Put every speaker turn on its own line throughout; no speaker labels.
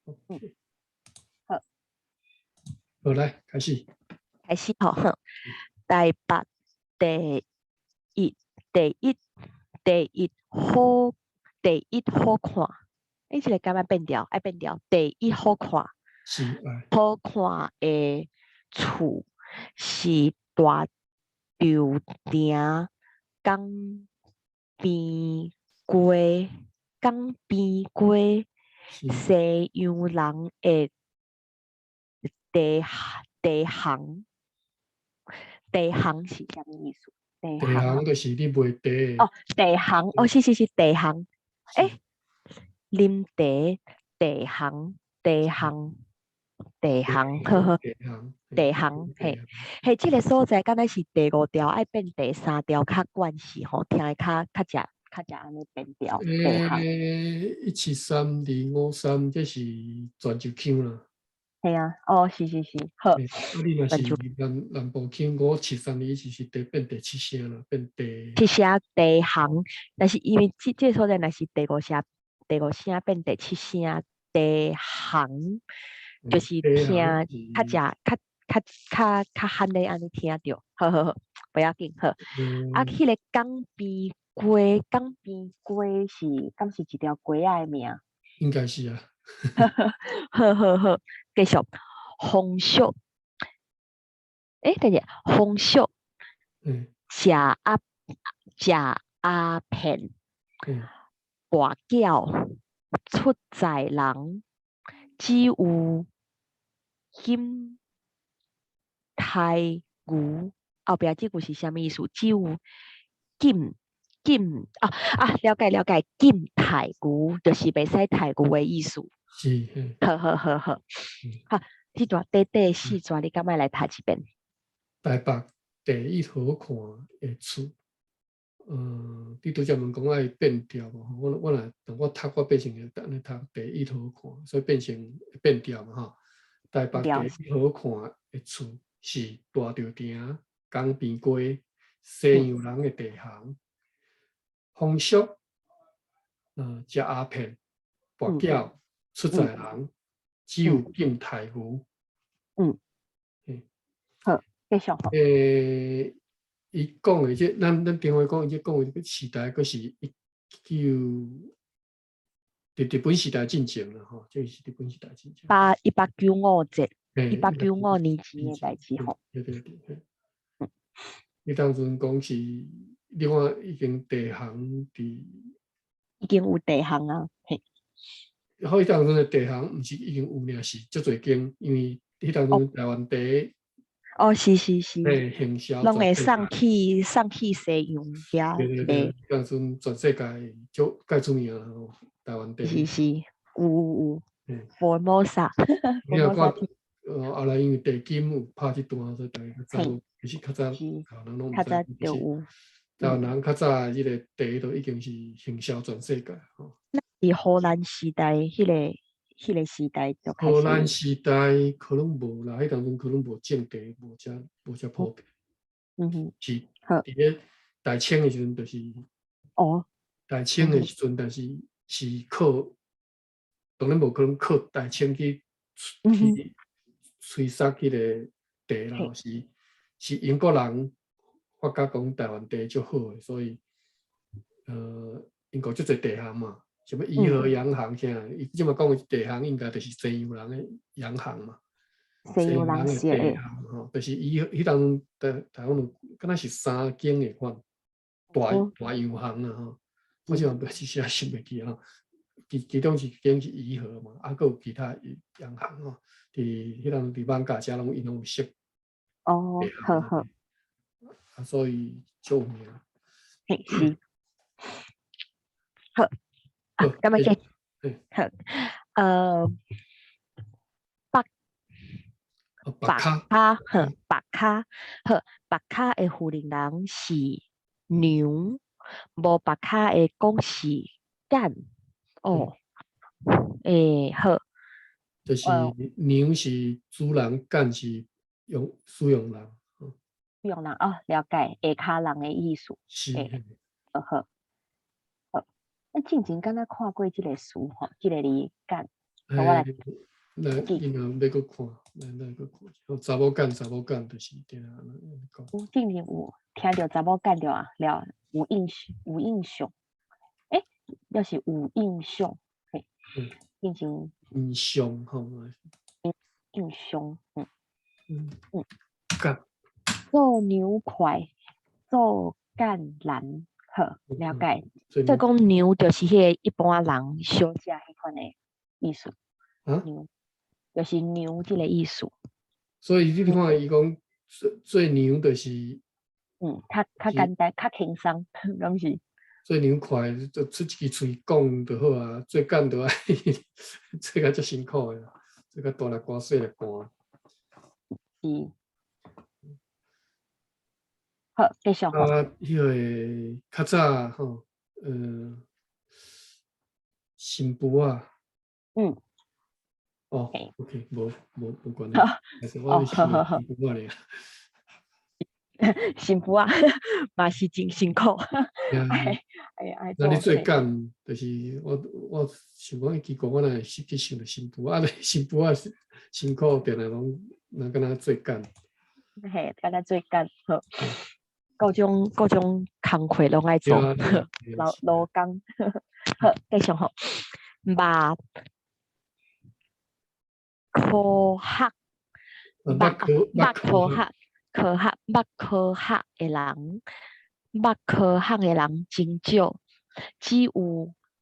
OK。
好。
好，來開始。
開始吼，好。台北第一第一第一好第一好看，欸，這個敢愛變調？愛變調。第一好看。
是愛。
好看的厝是大稻埕港邊街，港邊街西洋人的茶茶行，茶行是啥物意思？
茶行就是咧賣茶的。
哦，茶行，哦，是是是，茶行。欸，啉茶，茶行，茶行，茶行，呵呵，茶行，嘿，嘿，這個所在敢若是第五調愛變第三調較慣勢吼，聽會較較正較正按呢變調。茶行。
173、2、5、3，這是泉州腔啦。
嘿啊，哦，是是是，好。
啊，你若是南南部腔，5、7、3、2就是第變第七聲啦，變第
七聲茶行，但是因為這這個所在若是第五聲，第五聲變第七聲茶行，就是聽較正較較較較罕咧按呢聽著，好好好，不要緊，好。啊，彼個港邊街，港邊街是敢是一條街仔的名？
應該是啊。
好好好，繼續。風俗，欸，等下，風俗，食鴉食鴉片，跋筊，出在人，只有禁刣牛，後壁這句是啥物意思？只有禁禁啊啊，了解了解，禁刣牛就是袂使刣牛的意思。
是，嘿。
好好好好，好，這段短短四段，你敢愛來讀一遍？
台北第一好看的厝，你拄才問講愛變調無？我我若當我讀我變成按呢讀第一好看，所以變成變調嘛吼。台北第一好看的厝是大稻埕江邊街西洋人的茶行，風俗，食鴉片，跋筊，出在人，只有禁刣牛。
好，繼續。
伊講的這，咱咱電話講，伊這講的這個時代，閣是一九，佇日本時代進前啦，吼，這是日本時代進前。
八1895節，1895年前的代誌吼。
對對對，嘿。伊當陣講是，你看已經茶行佇，
已經有茶行啊，嘿。
好，彼當陣的茶行，毋是已經有爾，是足濟間，因為彼當陣台灣茶。
哦，是是是，
嘿，行銷
攏會送去西洋遐。
對對對，當陣全世界足蓋出名吼，台灣茶。
是是，有有有，Formosa。
你若看，後來因為茶金有拍這段，所以大家較早，其實較早，人攏毋知。
就有。
台灣人較早這個茶都已經是行銷全世界吼。
佇荷蘭時代，彼個時代就開始。
荷蘭時代可能無啦，彼當陣可能無種茶，無遮普遍。是佇咧大清的時陣，就是大清的時陣，但是是靠，當然無可能靠大清去吹殺彼個茶啦，是英國人發覺講台灣茶足好的，所以英國足濟茶行嘛。什麼怡和洋行啥，伊這馬講的茶行應該就是西洋人的洋行嘛。
西洋人
的茶行吼，就是伊彼當台台灣有敢若是三間的款大大洋行啊吼，我這馬一時想袂起吼。其中一間是怡和嘛，啊，閣有其他洋行吼，佇彼當佇艋舺遮攏𪜶攏有設。
哦，好好。
啊，所以足有名。
嘿，是。好。啊，咁啊，好，白
白
跤，好，白跤，好，白跤的婦人是娘，無白跤的講是簡，哦，欸，好。
就是娘是主人，簡是用使用人。
使用人哦，了解，下跤人的意思。
是。
好好。咱進前敢若看過這個詞吼，這個字簡。我來
來，你若欲閣看，來來閣看，查某干查某干就是對啊。
有進前有聽著查某干著啊了，有印象，欸，抑是有印象，嘿，進前
印象吼，
印象，
干
做娘快，做干難，好，了解。這講娘就是彼个一般人小姐彼款的意思，娘就是娘這个意思。
所以你看伊講做做娘就是，
較較簡單，較輕鬆，攏是。
做娘快，就出一支喙講就好啊。做干就愛做甲足辛苦的，做甲大力寒細力寒。
是。好，繼續。
啊，彼个較早吼，新婦仔。哦，OK，無無無關係，還是我是新婦仔爾。
新婦仔嘛是真辛苦。
哎哎，那你做干，就是我我想講奇怪，我哪會去想著新婦仔，新婦仔辛苦，定定攏若敢若做干。
嘿，敢若做干好。各種各種工課攏愛做，勞勞工。好，繼續吼。捌科學，捌捌科學，科學捌科學的人，捌科學的人真少，只有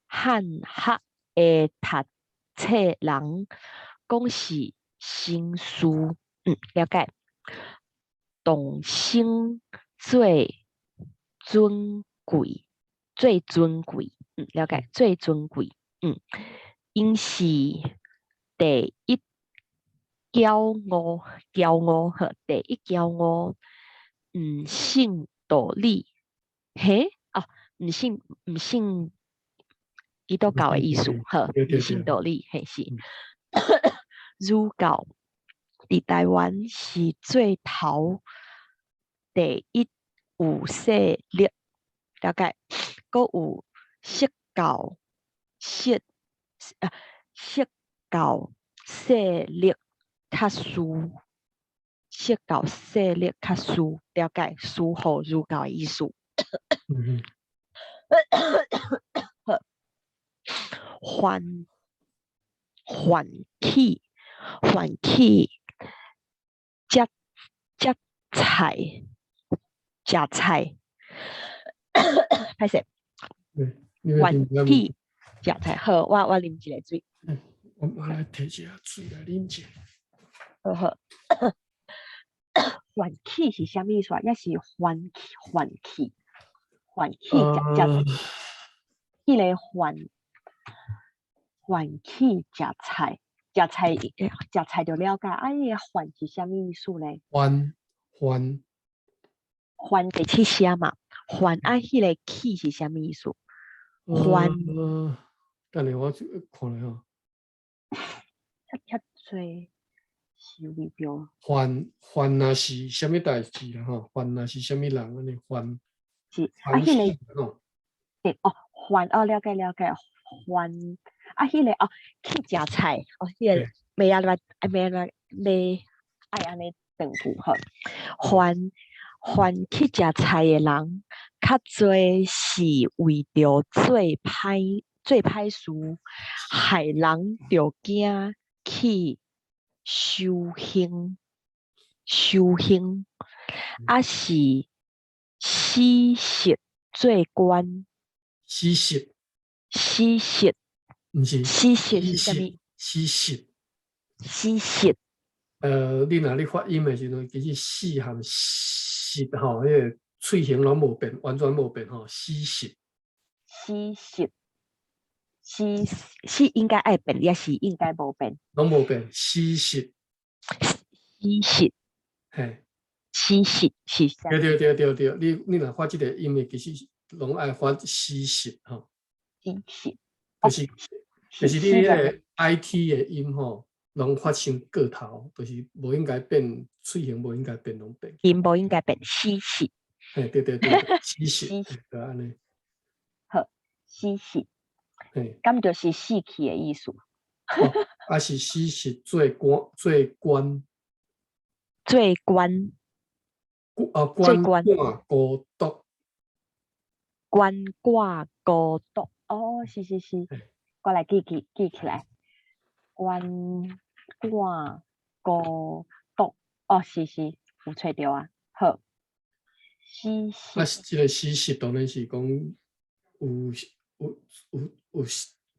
漢學的讀冊人講是生事，了解。動生最尊貴，最尊貴，了解，最尊貴，𪜶是第一驕傲，驕傲呵，第一驕傲，毋信道理，嘿，哦，毋信毋信基督教的意思，呵，毋信道理，嘿是。儒教佇台灣是最頭第一有勢力，了解，閣有釋教釋啊釋教勢力較輸，釋教勢力較輸，了解，輸予儒教的意思。好，還還起還起，食食菜食菜，歹勢，還起食菜，好，我我啉一个水。
我我來提一下水來啉者。
好好。還起是啥物意思啊？抑是還起還起還起食食，彼个還還起食菜食菜食菜就了解，啊，彼个還是啥物意思咧？
還還
還第七聲嘛，還啊，彼个起是啥物意思？還
等下我看咧吼。
遐遐濟是為著
還還若是啥物代誌啦吼？還若是啥物人按呢？還
是啊，彼个對哦，還哦，了解了解，還啊，彼个哦，去食菜哦，彼个袂啊來袂來袂愛按呢斷句吼，還還去食菜的人，較濟是為著做歹做歹事，害人著驚去修行修行，抑是死實做官，
死實，
死實，
毋是
死實是啥物？
死實，
死實。
你若咧發音的時陣，其實死和實吼，彼個喙形攏無變，完全無變吼，死實。
死實，死死應該愛變，抑是應該無變？
攏無變，死實。
死實。
嘿。
死實是啥？
對對對對對，你你若發這個音的，其實攏愛發死實吼。
死實。
就是就是你彼個 IT 的音吼，攏發成個頭，就是無應該變，喙形無應該變，攏變。
音無應該變，死實。
嘿，對對對，死實，就按呢。
好，死實。
嘿。
敢就是死去的意思？
啊是死實做官做官，
做官，
啊鰥寡孤獨，
鰥寡孤獨，哦，是是是，我來記記記起來，鰥寡孤獨，哦，是是，有揣著啊，好，死
啊，這个死實當然是講有有有有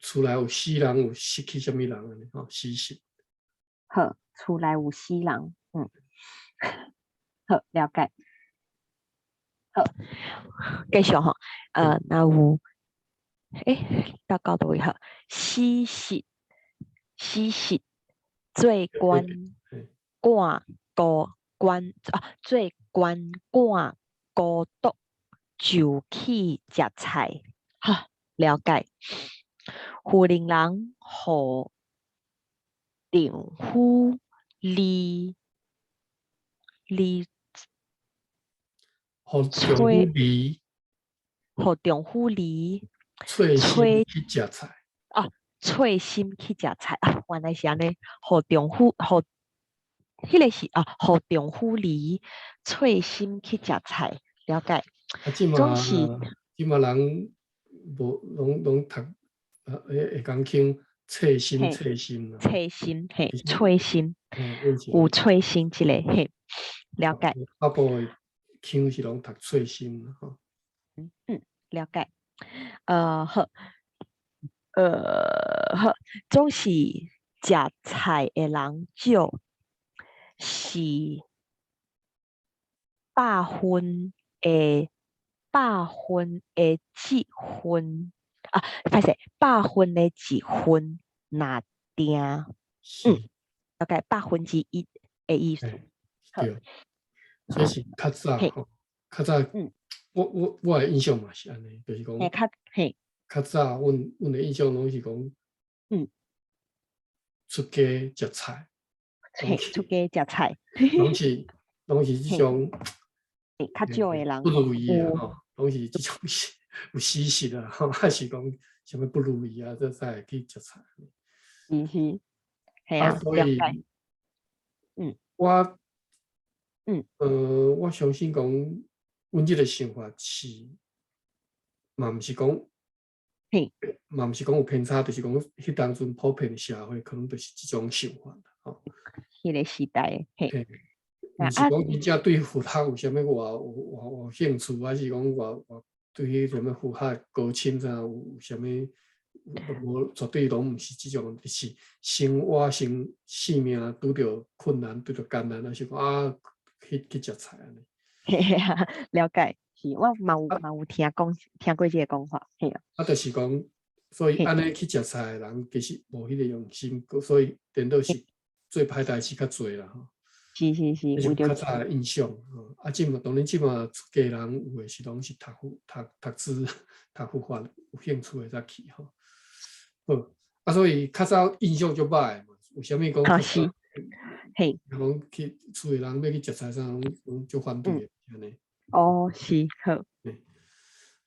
厝內有死人，有失去啥物人按呢吼，死實。
好，厝內有死人，好，了解。好，繼續吼，若有，到到佗位好，死實死實做鰥寡孤鰥啊，做鰥寡孤獨就去食菜，哈，了解。婦人人予丈夫離離，
予丈夫離，
予丈夫離，
揣心去食菜。
哦，揣心去食菜啊，原來是按呢，予丈夫予，彼个是啊，予丈夫離，揣心去食菜，了解。
啊，這馬這馬人無攏攏讀，會會講稱揣心揣心啦。
揣心嘿，揣心，有揣心這个嘿，了解。
北部的腔是攏讀揣心吼。
嗯嗯，了解。好，好，總是食菜的人少，是百分的百分的一分啊，歹勢，百分的一分若定，大概1/100的意思。
對，這是較早吼，較早，我的印象嘛是按呢，就是講，較早阮的印象攏是講，出家食菜，
嘿，出家食菜，
攏是這種，
較少的人
不如意啊，吼，攏是這種有死實啊，吼，還是講啥物不如意啊，這才會去食菜。
是是，嘿啊，
所以，我，我相信講，阮這个想法是，嘛毋是講，嘛毋是講有偏差，就是講彼當陣普遍的社會可能就是這種想法吼。
彼个時代，嘿。
毋是講真正對佛學有啥物偌偌偌興趣，還是講偌偌對彼啥物佛學高深啥有啥物，無絕對攏毋是這種，就是生活生性命拄著困難，拄著艱難，還是講啊去食菜按呢。
嘿啊，了解，是我嘛有聽講聽過這个講法，嘿啊。
啊，就是講，所以按呢去食菜的人其實無彼个用心，所以顛倒是做歹代誌較濟啦吼。
是是是，
這是較早的印象吼。啊，這馬當然這馬出家人有的是攏是讀佛讀讀書讀佛法有興趣的才去吼。好，啊，所以較早印象足歹的嘛，為啥物講？
是，嘿。
講去厝的人欲去食菜啥，攏攏足反對的，按呢。
哦，是，好。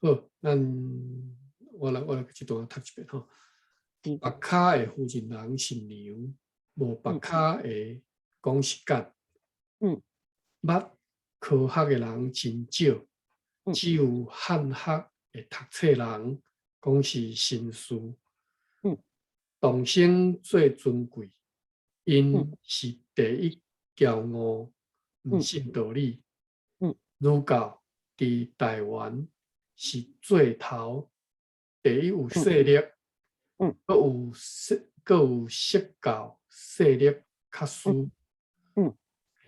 好，咱我來這段讀一遍吼。縛跤的婦人人是娘，無縛跤的講是紺。捌科學的人真少，只有漢學的讀冊人講是紳士。童生最尊貴，𪜶是第一驕傲，毋信道理。儒教佇台灣是最頭第一有勢力，閣有釋教勢力較輸。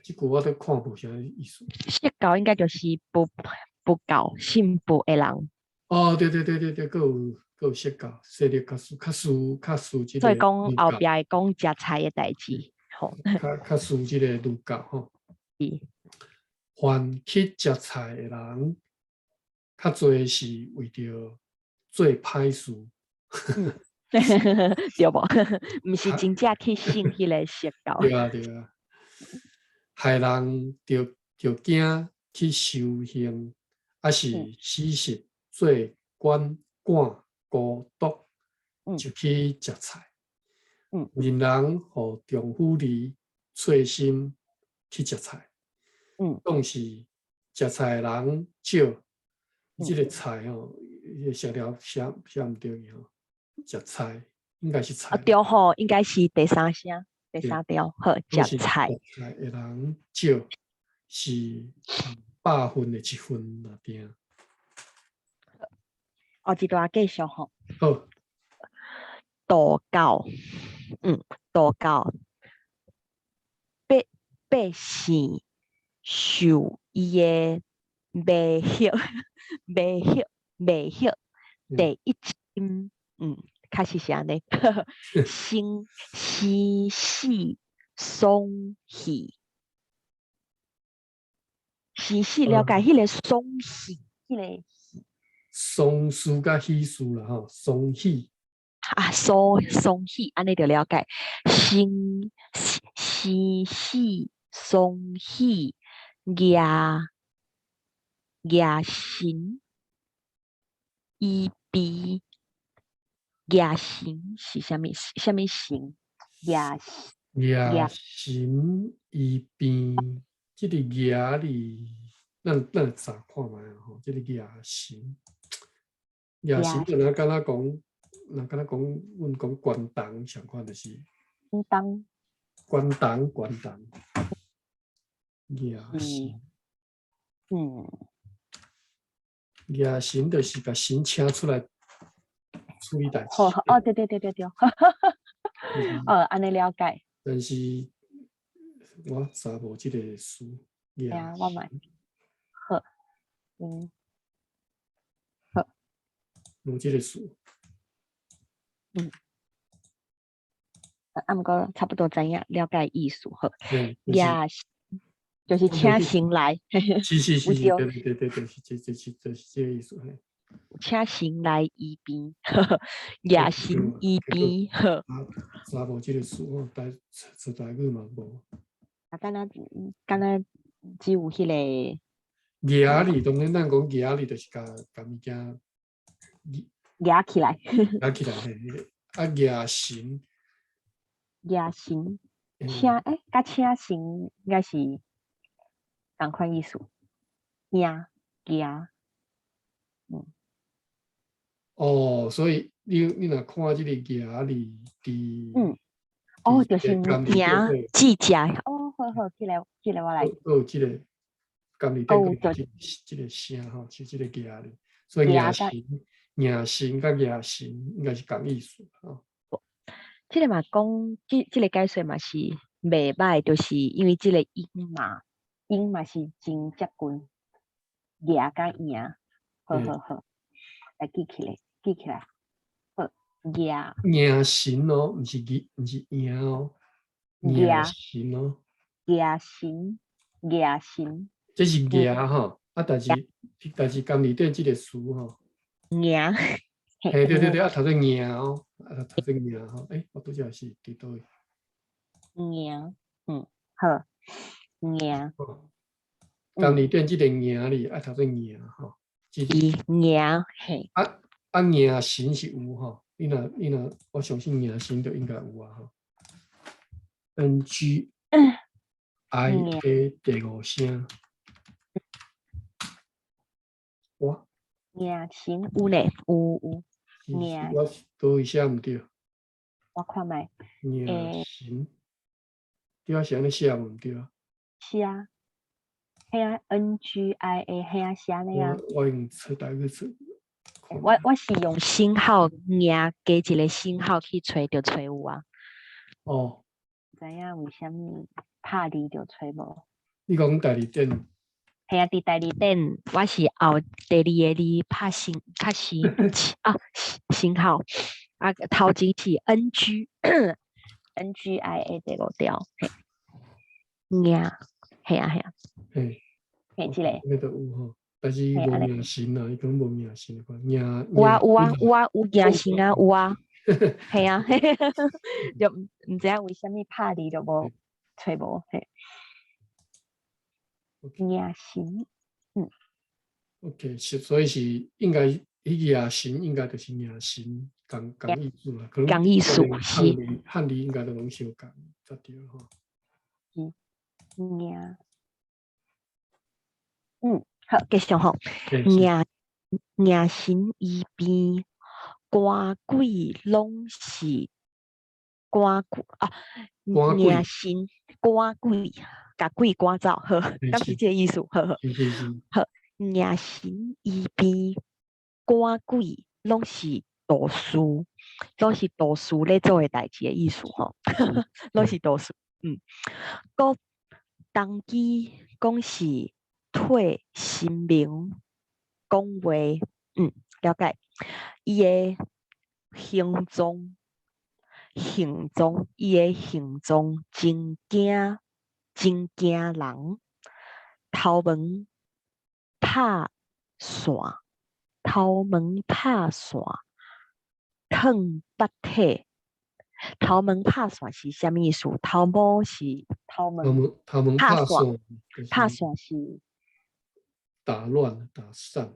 這句我都看無啥意思。
釋教應該就是佛教信佛的人。
哦，對對對對對，閣有釋教勢力較輸，較輸較輸這個。
所以講後壁會講食菜的代誌，吼。
較輸這个儒教吼。
是。
凡去食菜的人，較濟是為著做歹事。
對無？毋是真正去信彼个釋教。
對啊對啊。害人著驚去修行，抑是死實做鰥寡孤獨，就去食菜。有人予丈夫儿碎心去食菜，讲是食菜的人少，這个菜吼，伊寫了寫寫毋對去吼，食菜應該是菜。
啊對吼，應該是第三聲，第三調，好，食菜。
食菜的人少，是百分的一分爾定。
哦，這段繼續吼。
好。
道教，道教，百百姓受伊的迷惑，迷惑，迷惑，第一針，確實是按呢。生生死爽喜，生死了解彼个爽喜，彼个
喪事佮喜事啦吼，喪喜。
啊，喪喪喜，按呢就了解。生生死喪喜，迎迎神伊悲，迎神是啥物？啥物神？迎
迎神伊病，這个迎字，咱咱查看覓吼，這个迎神，迎神就若敢若講。若敢若講，阮講關東相款就是。
關東。
關東，關東。迎神。迎神就是共神請出來處理代誌。
好，哦，對對對對對。哦，按呢了解。
但是，我查無這個詞。
對啊，我嘛。好。好。
無這個詞。
啊，毋過差不多知影了解意思好。迎就是請神來。
是是是，對對對對對，是這這是這是這個意思嘿。
請神來醫病，迎神醫病。
啊，查無這個詞吼，台出台語嘛無。
啊，敢若敢若只有彼個。
迎字，當然咱講迎字，就是共共物件
夯起來。
夯起來嘿，彼個啊，迎神。
迎神，請欸，佮請神應該是仝款意思。迎迎，
哦，所以你你若看這個迎字佇，
哦，就是迎字食，哦，好好，起來起來，我來。
閣有這個，甘字頂閣有這這個聲吼，是這個迎字，所以迎神、迎神佮迎神應該是仝意思吼。
這個嘛講，這這個解說嘛是袂䆀，就是因為這個音嘛，音嘛是真接近，迎佮迎，好好好，來記起來，記起來，好，迎。
迎神哦，毋是迎，毋是迎哦，迎神哦。
迎神，迎神。
這是迎吼，啊，但是但是甘字頂這個詞吼。
迎。
嘿，對對對，啊，讀做迎哦，啊，讀做迎吼，欸，我拄才是佇佗位？
迎，好，迎。
甘字頂這個迎字，愛讀做迎吼。
迎，嘿。
啊啊，迎神是有吼，你若你若，我相信迎神就應該有啊吼。N G I A 第五聲。我。
迎神有呢，有有。迎。
我佗位寫毋對？
我看覓。
迎神，對啊，是按呢寫毋對啊？
是啊，係啊，N G I A 係啊，是按呢啊。
我用揣台語揣。
我我是用星號迎加一個星號去揣，就揣有啊。
哦。
知影為啥物拍字就揣無？
你講大字典？
係啊，佇大字典，我是後第二个字拍星，拍星啊星號啊，頭前是 N G N G I A 第五條，嘿，迎，係啊係啊，
嘿，
嘿，這個，
那個有吼，但是無迎神啊，伊講無迎神的迎
有啊有啊有啊有迎神啊有啊，係啊，就毋毋知影為啥物拍字就無揣無嘿。迎神，
OK，是，所以是應該，彼個迎神應該就是迎神。仝仝意思啦，可能
仝意思
漢字漢字應該都攏相仝，才對吼。
嗯，迎，好，繼續吼。迎迎神伊邊，官鬼攏是官鬼啊，迎神趕鬼，共鬼趕走，好，敢是這个意思？好好。好，迎神伊邊，趕鬼攏是道士，攏是道士咧做的代誌的意思吼，攏是道士。閣當機講是替神明講話，了解。伊的行蹤，行蹤，伊的行蹤真驚，真驚人。頭毛拍散，頭毛拍散，褪腹體。頭毛拍散是啥物意思？頭毛是頭毛，
頭毛拍散，
拍散是
打亂、打散。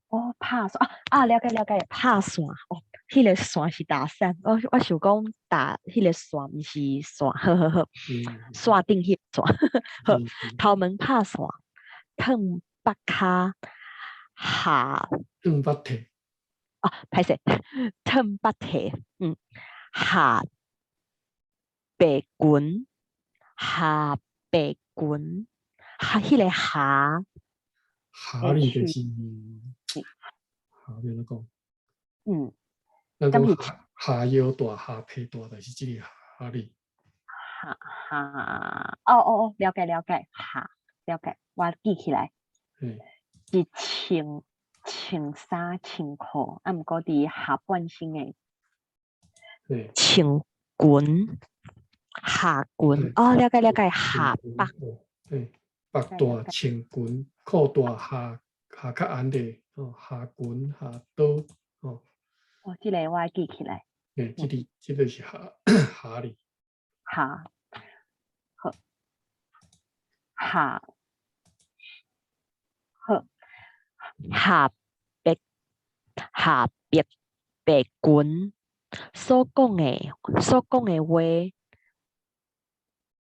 哦，拍散啊啊！了解了解，拍散哦，彼个散是打散。我想講打彼个散，毋是線，好好好，線頂彼個線。好，頭毛拍散，褪腹跤下
褪腹體。
啊，歹勢，褪腹體，下白裙，下白裙，下彼个下，
下哩就是下欲按怎講？咱講下下腰大，下皮大，就是這个下哩。
下下，哦哦哦，了解了解，下了解，我記起來。是穿穿衫穿褲，啊，毋過佇下半身的。穿裙，下裙，哦，了解了解，下腹。
對，腹大穿裙，褲大下下較安的，哦，下裙下刀，哦。
哦，這个我愛記起來。
對，這個是下下哩。
下，好，下，好，下白下白白裙所講的話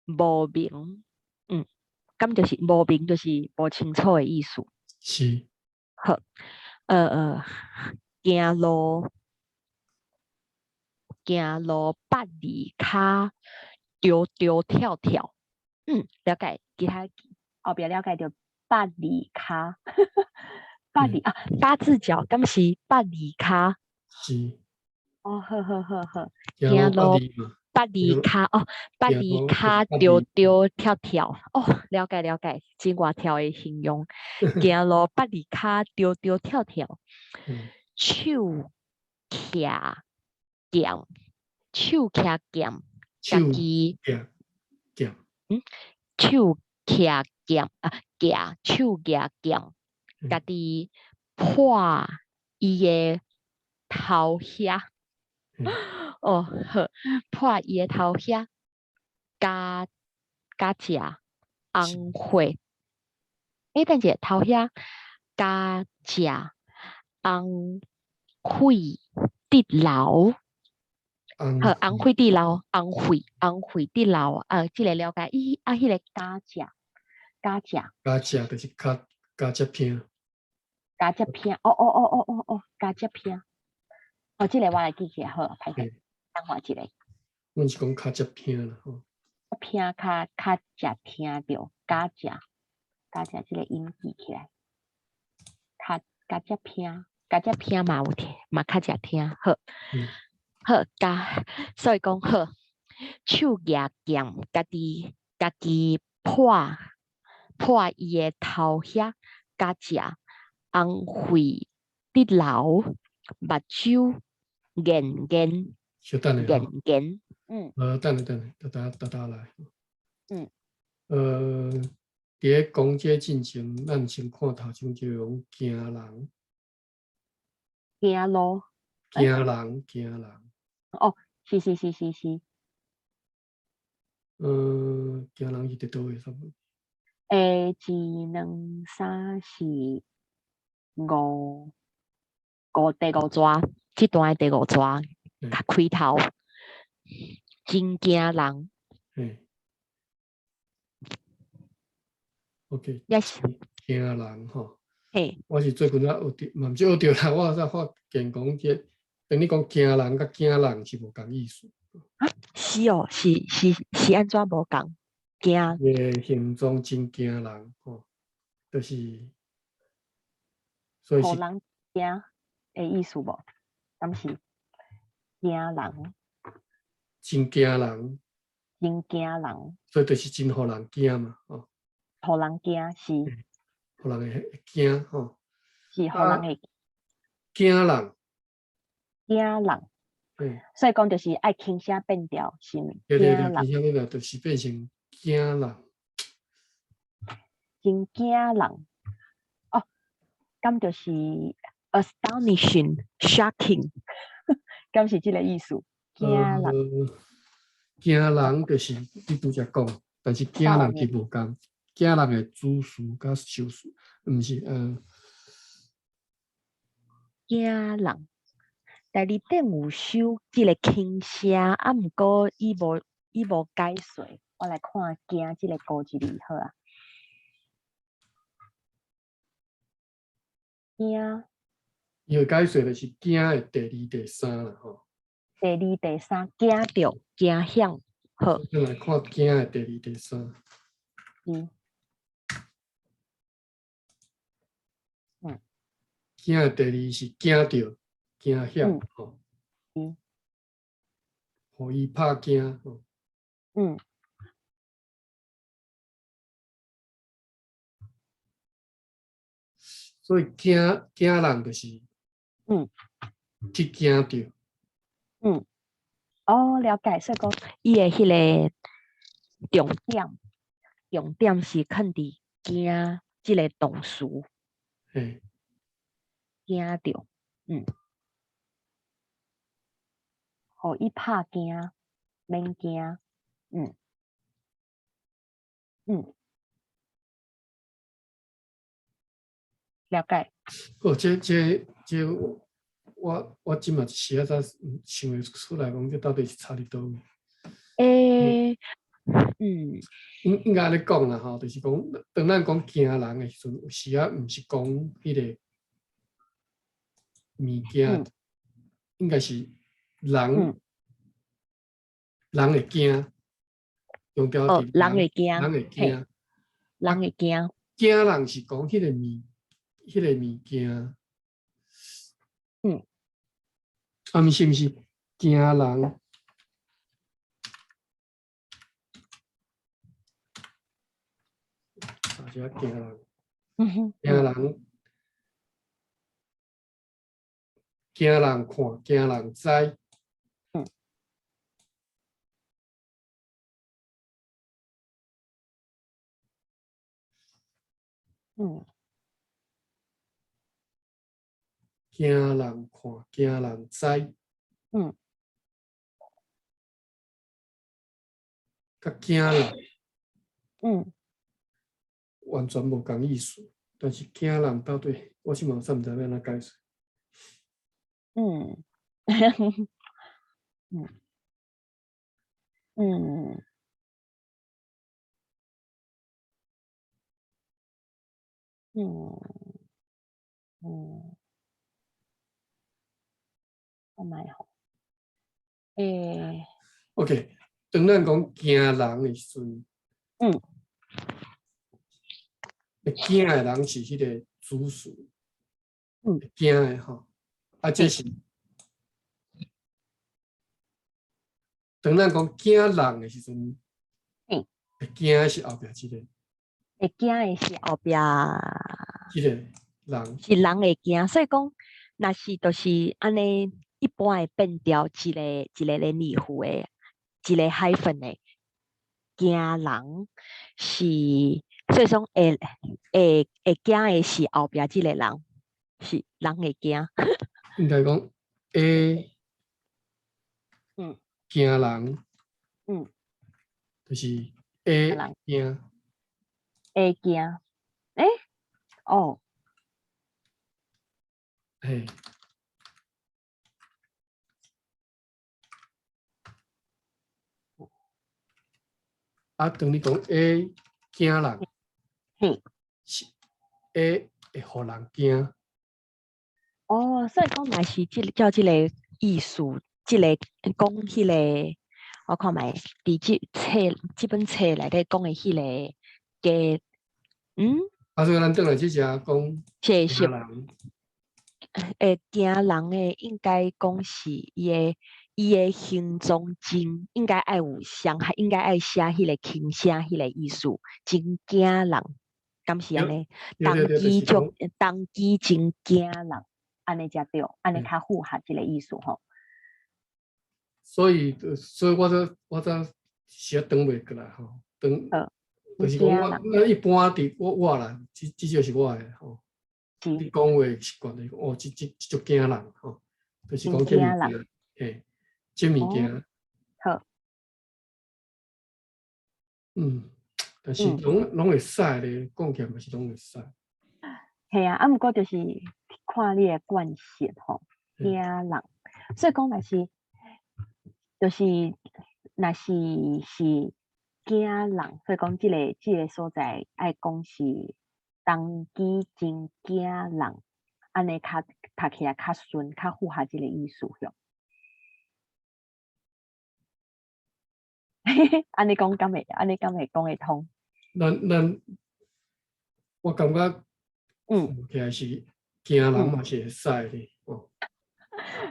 無明，敢就是無明，就是無清楚的意思。
是。
好，行路八字跤，丟丟跳跳，了解，其他後壁了解著八字跤，八字啊，八字腳，敢是八字跤？
是。
哦，好好好好，行路八字跤哦，八字跤丟丟跳跳，哦，了解了解，真活跳的形容。行路八字跤丟丟跳跳，手徛劍，手徛劍，家己
劍，
手徛劍啊，舉手舉劍，家己破伊的頭遐。哦，好，破伊的頭遐，加加食紅血，等者頭遐加食紅血滴流，好，紅血滴流，紅血紅血滴流，啊，這个了解，伊啊，彼个加食加食，
加食就是較加食片，
加食片，哦哦哦哦哦哦，加食片。哦，這個我來記起來好，歹勢，等我一下。
阮是講較捷聽啦，吼。
聽較較捷聽著，加食加食這個音記起來。較加捷聽，加捷聽嘛有聽，嘛較捷聽，好。好，加，所以講好，手舉劍，家己家己破破伊的頭遐，加食紅血滴流，目睭。眼眼，
小等下，
眼眼，
等下等下，逐逐逐來。佇咧講這進前，咱先看頭前這種驚人。
行路。
驚人，驚人。
哦，是是是是是。
驚人是佇佗位差不多？一
二、兩、三、四、五，五五第五逝，這段的第五逝較開頭，真驚人。
嘿，OK，
也是
驚人吼。
嘿，
我是最近才學著，嘛毋是學著啦，我才發現講這，當你講驚人佮驚人是無仝意思。
啊，是哦，是按怎無仝？驚。
伊的形狀真驚人吼，就是，所以是。
予人驚的意思無？敢是驚人？
真驚人。
真驚人。
所以就是真予人驚嘛，吼。
予人驚是。
予人會驚吼。
是予人會
驚人。
驚人。所以講就是愛輕聲變調，是毋？
對對對，輕聲變調就是變成驚人。
真驚人。哦，敢就是 astonishing、shocking，敢是這个意思？驚人。
驚人就是你拄才講，但是驚人是無仝。驚人的主詞佮受詞，毋是。
驚人，第二點有收這个輕聲，啊，毋過伊無解說，我來看驚這个古一字好啊。驚。
伊的解說就是驚的第二、第三啦，吼。
第二、第三，驚著、驚險，好。
咱來看驚的第二、第三。驚的第二是驚著、驚險，吼。予伊拍驚，吼。所以驚驚人就是，去驚著。
哦，了解。所以講，伊的彼个重點，重點是囥佇驚這个動詞。驚著，予伊拍驚，免驚，了解。
哦，這我這馬一時仔才想會出來，講這到底是差佇佗位？應該按呢講啦吼，就是講，當咱講驚人的時陣，有時仔毋是講彼个物件，應該是人，人會驚，強調
哦，人會驚，
人會驚，
人會驚。
驚人是講彼个物件。啊，毋是毋是，驚人。啥叫驚人？驚人，驚人看，驚人知。驚人看，驚人知。佮驚人。完全無仝意思，但是驚人到底，我這馬煞毋知欲按怎解釋。
我買好。欸。
OK，當咱講驚人的時陣，會驚的人是彼个主詞，會驚的吼，啊，這是當咱講驚人的時陣，會驚的是後壁這个，
會驚的是後壁，
這个人
是人會驚，所以講，若是就是按呢一般的變調，一个一个連字符的，一个 hyphen 的驚人是，所以講會驚的是後壁這个人，是人會驚。
應該講會驚人，就是會驚，
會驚，欸，哦，
嘿，啊，當你講會驚人，是會予人驚。
哦，所以講若是這照這個意思，這個講彼個，我看覓，佇這冊這本冊內底講的彼個加，
啊，所以咱轉來這隻講
這是
驚人，
會驚人的，應該講是伊的形狀真應該愛有傷害，應該愛寫彼個輕聲彼個意思，真驚人，敢是按呢？動機就動機真驚人，按呢才對，按呢較符合這個意思吼。
所以我這是轉袂過來吼，轉，就是講我咱一般佇我啦，至少是我的吼。你講話習慣就是講哦，這足驚人吼，就是講這物件，嘿，這物件。
好。
但是攏會使咧，講起來嘛是攏會使。
嘿啊，啊，毋過就是看你的慣性吼，驚人，所以講若是，就是若是是驚人，所以講這個所在愛講是動機真驚人，按呢較讀起來較順，較符合這個意思吼。按呢講敢會，按呢敢會講會通？
咱，我感覺，起來是驚人嘛是會使的哦。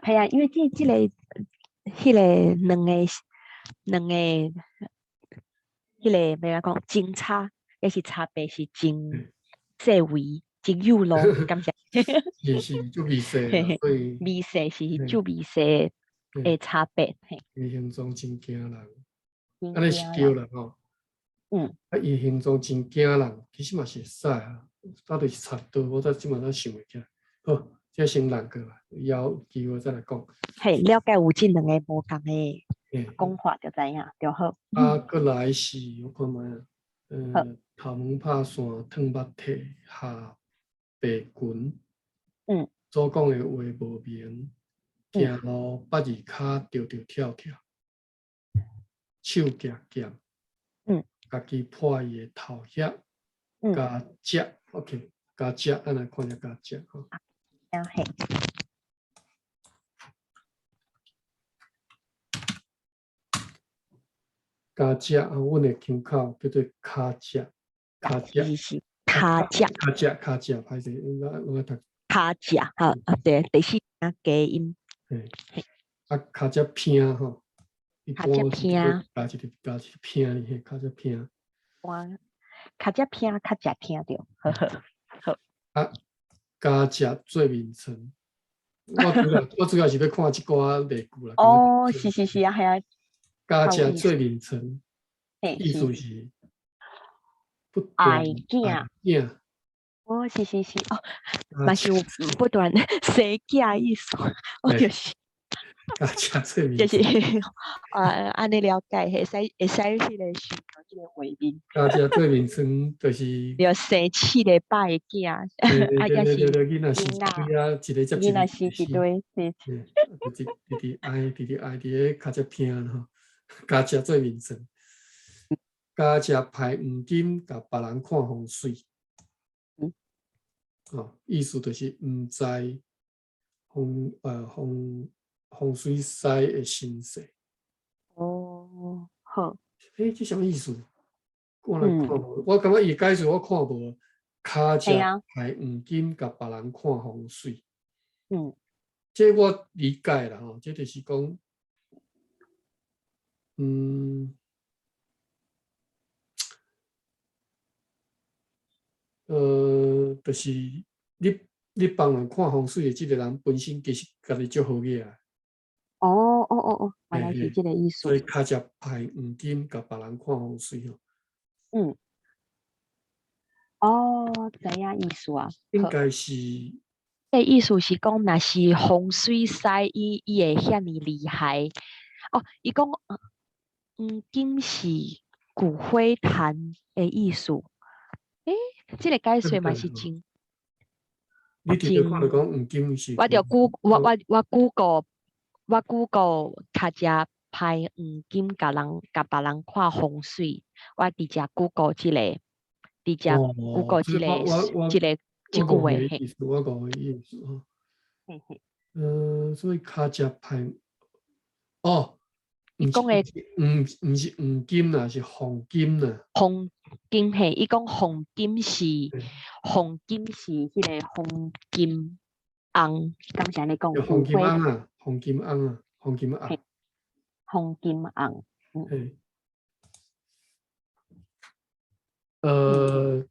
係啊，因為這個、彼個兩個，彼個欲按怎講，真差，抑是差別是真細微、真幼路，敢是？
是足微細，所以
微細是足微細的差別。
伊形狀真驚人，按呢是對啦吼。啊，伊形狀真驚人，其實嘛是會使啊。到底是差佗，我才這馬才想袂起來。好，這先讓過來，以後有機會再來講。
嘿，了解有這兩个無仝的講法就知影，就好。
啊，閣來是，我看覓啊，頭毛拍線，褪目體，下白裙。所講的話無明，行路八字跤著著跳跳，手舉劍。家己破伊的頭額，加食，OK，加食，咱來看下加食吼。
啊嘿。
加食啊，阮的腔口叫做跤食，跤食。
是是，跤食。
跤食，跤食，歹勢，應該攏愛讀。
跤食，好，啊對，第四聲加音。
嘿。啊，跤食拼吼，一
跤食拼。
加一個拼，嘿，跤食拼。
哇，跤食拼較食聽著，呵呵，好。
啊，加食做眠床。我主要是欲看這寡例句啦。
哦，是是是啊，係啊。
加食做眠床，意思是不斷
愛囝。
囝。
哦，是是是，哦，嘛是有不斷生囝意思，我就是。
加食做眠
就是啊，按呢了解，會使彼個想著這個畫面。
加食做眠床就是。
著生七个八个囝，啊，抑是
囡仔生一堆啊，一個接一個。
囡仔生一堆，是。
直直愛，直直愛佇咧跤食拼吼，加食做眠床，加食排黃金，共別人看風水。哦，意思就是毋知風水師的身世。
哦，好。
欸，這啥物意思？我來看無，我感覺伊解釋我看無。跤食排黃金，共別人看風水。這我理解啦吼，這就是講，就是你幫人看風水的這個人本身其實家己足好額啊。
哦哦哦哦，原來是這個意思。
所以跤食排黃金，共別人看風水吼。
哦，知影意思啊。
應該是。
這意思是講，若是風水師，伊會遐爾厲害。哦，伊講黃金是骨灰壇的意思。欸，這個解說嘛是真。
你直接看著講黃金是。
我著估，我我我 Google，我 Google 跤食派黃金共人共別人看風水。我佇遮 Google 這個，佇遮 Google 這個這個這句話。
意思，我誤會意思吼。所以跤跡歹，哦，
伊講的，
毋是黃金啦，是黃金啦。
黃金嘿，伊講黃金是黃金是彼個黃金尪，敢是按呢講？
黃金尪啊，黃金尪啊，黃金尪。
黃金尪，嗯。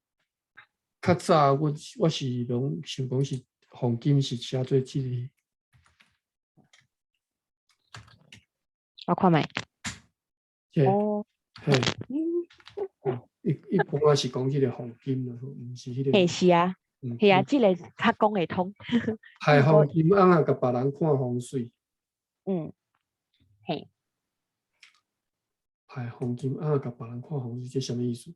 較早我是攏想講是黃金是寫做這個。
我看覓。哦。
嘿。一般是講這個黃金啦，毋是彼個。
嘿，是啊，是啊，這個較講會通。
派黃金尪仔，共別人看風水。
嗯，嘿。
派黃金尪仔，共別人看風水，這啥物意思？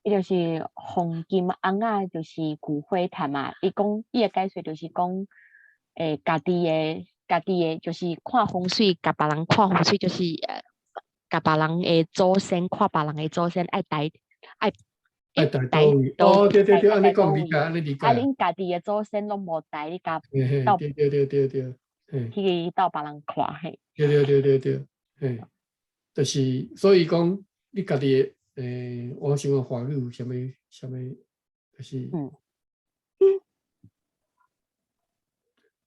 伊就是黃金尪仔，就是骨灰壇嘛。伊講伊的解說就是講，家己的家己的，就是看風水，共別人看風水，就是共別人的祖先看別人的祖先愛帶愛
愛帶佗位。哦，對對對，按呢講理解，按呢理解。
啊，恁家己的祖先攏無帶，你共
鬥。對對對對對，嘿。
去鬥別人看嘿。
對對對對對，嘿，就是所以講，你家己的。我想講華語有啥物啥物，就是，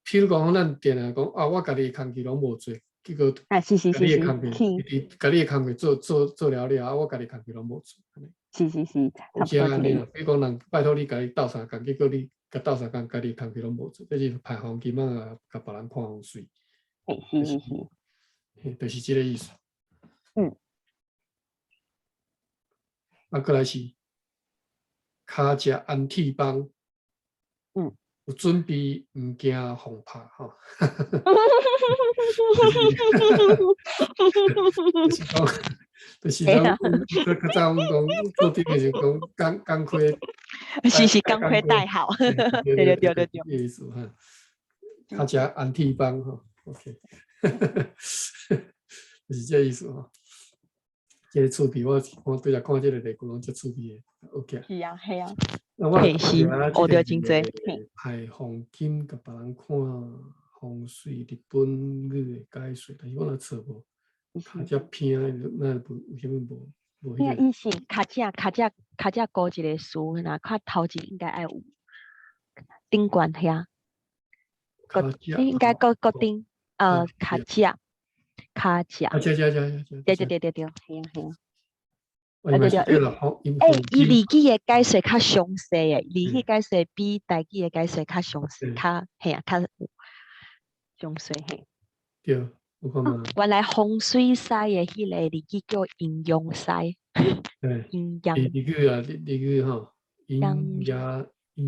譬如講，咱定定講啊，我家己的工課攏無做，結果
啊，是是
是是，家己的工課，家己的工課做做做了了，啊，我家己工課攏無做，
是是是，
有時按呢啦，比如講人拜託你共伊鬥相共，結果你共鬥相共，家己工課攏無做，這是派黃金仔，共別人看風水。
是是是，
嘿，就是這個意思。
嗯。
啊，過來是跤跡安鐵枋，有準備毋驚予拍吼。就是講，就是講，較早阮講做陣的時講工課，
是是工課帶好，對對對對對。
意思哈，跤跡安鐵枋吼，OK，就是這個意思吼。這個趣味，我對來看這個例句攏足趣味的，OK。
是啊，是啊。
那我
是，學著真濟。
派黃金共別人看風水，日本語的解說，但是我若找無，跤跡偏，那無為啥物無無彼個？
伊是跤跡跤跡跤跡高一個詞，若較頭前應該愛有頂懸遐。應該閣閣頂，跤跡。跤跡，
啊，對對對
對對對對對，係啊係啊。
啊對對，
欸，伊日語的解說較詳細的，日語解說比台語的解說較詳細，較嘿啊，較詳細嘿。
對，我看嘛。
原來風水師的彼個日語叫陰陽師。陰陽。
日語啊，日語吼，陰陽陰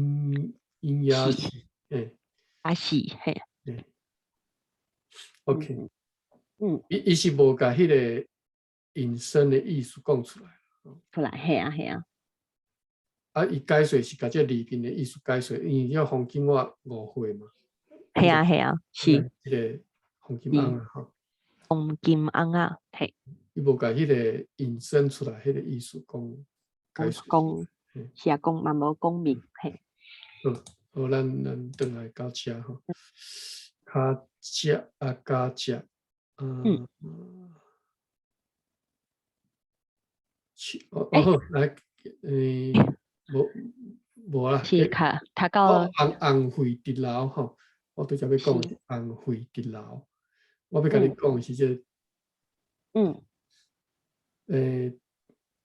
陰陽師，嘿。
啊是嘿。
OK。伊是無共彼個引申的意思講出來，
出來，嘿啊嘿啊。
啊，伊解說是共這裡面的意思解說，因為這黃金我誤會嘛。
嘿啊嘿啊，是。
這個黃金尪仔吼。
黃金尪仔，嘿。
伊無共彼個引申出來彼個意思講解說。
講，是啊，講嘛無講明，嘿。
好，咱轉來到這吼。跤跡啊，跤跡。嗯，哦好，來，無無啦，
是較讀到
紅紅肺直流吼，我拄才欲講紅肺直流，我欲共你講的是這個，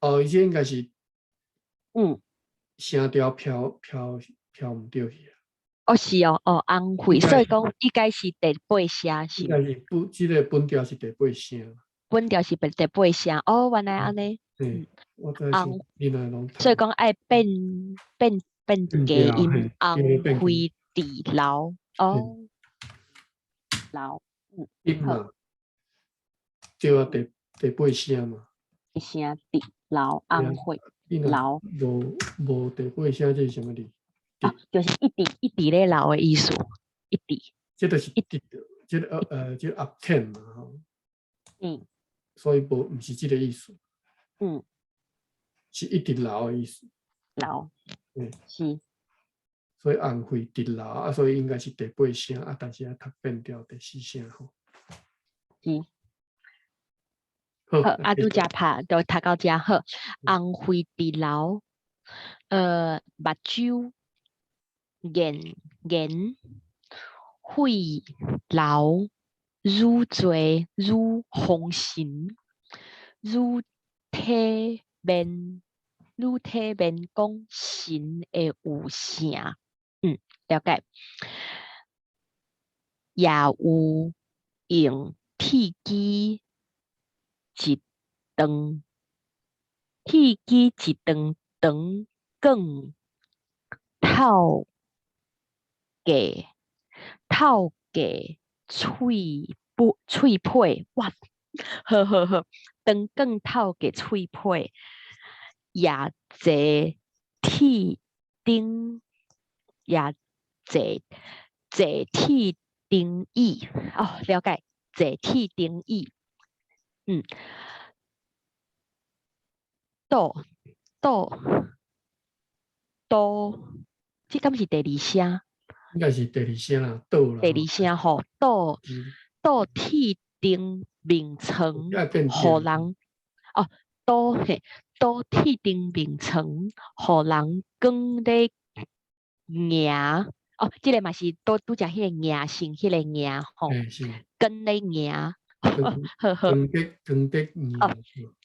哦，伊這應該是，聲調飄飄飄毋著去啊。
哦，是哦，哦，紅肺，所以講應該是第八聲是。
應該是本這個本調是第八聲。
本調是第八聲，哦，原來按呢。
嗯，我知是。
所以講愛變變變低音，紅肺直流，哦，流，
音嘛，對啊，第八聲嘛。
聲直流紅肺流。
無無第八聲，這是啥物字？
啊，就是一直一直咧流的意思，一直。
這就是一直，這個這 up ten 嘛吼。所以無毋是這个意思。是一直流的意思。
流。是。
所以紅血直流啊，所以應該是第八聲啊，但是啊讀變調第四聲吼。
是。
好，
好，啊，拄才拍就讀到遮好。紅血直流，目睭眼眼血流愈濟愈風神，愈體面愈體面講神會有聖，了解。也有用鐵枝一長，鐵枝一長長管透過透過喙不喙皮，哇，好好好，長管透過喙皮，也坐鐵頂，也坐坐鐵燈椅，哦，了解，坐鐵燈椅，倒倒倒，這敢是第二聲？
應該是第二聲啦，倒啦。
第二聲吼，倒倒鐵頂眠床，予人哦，倒嘿，倒鐵頂眠床，予人捲咧行，哦，這个嘛是拄拄才彼个迎性，彼个迎吼，捲咧行，好好。
捲得捲得行。
哦，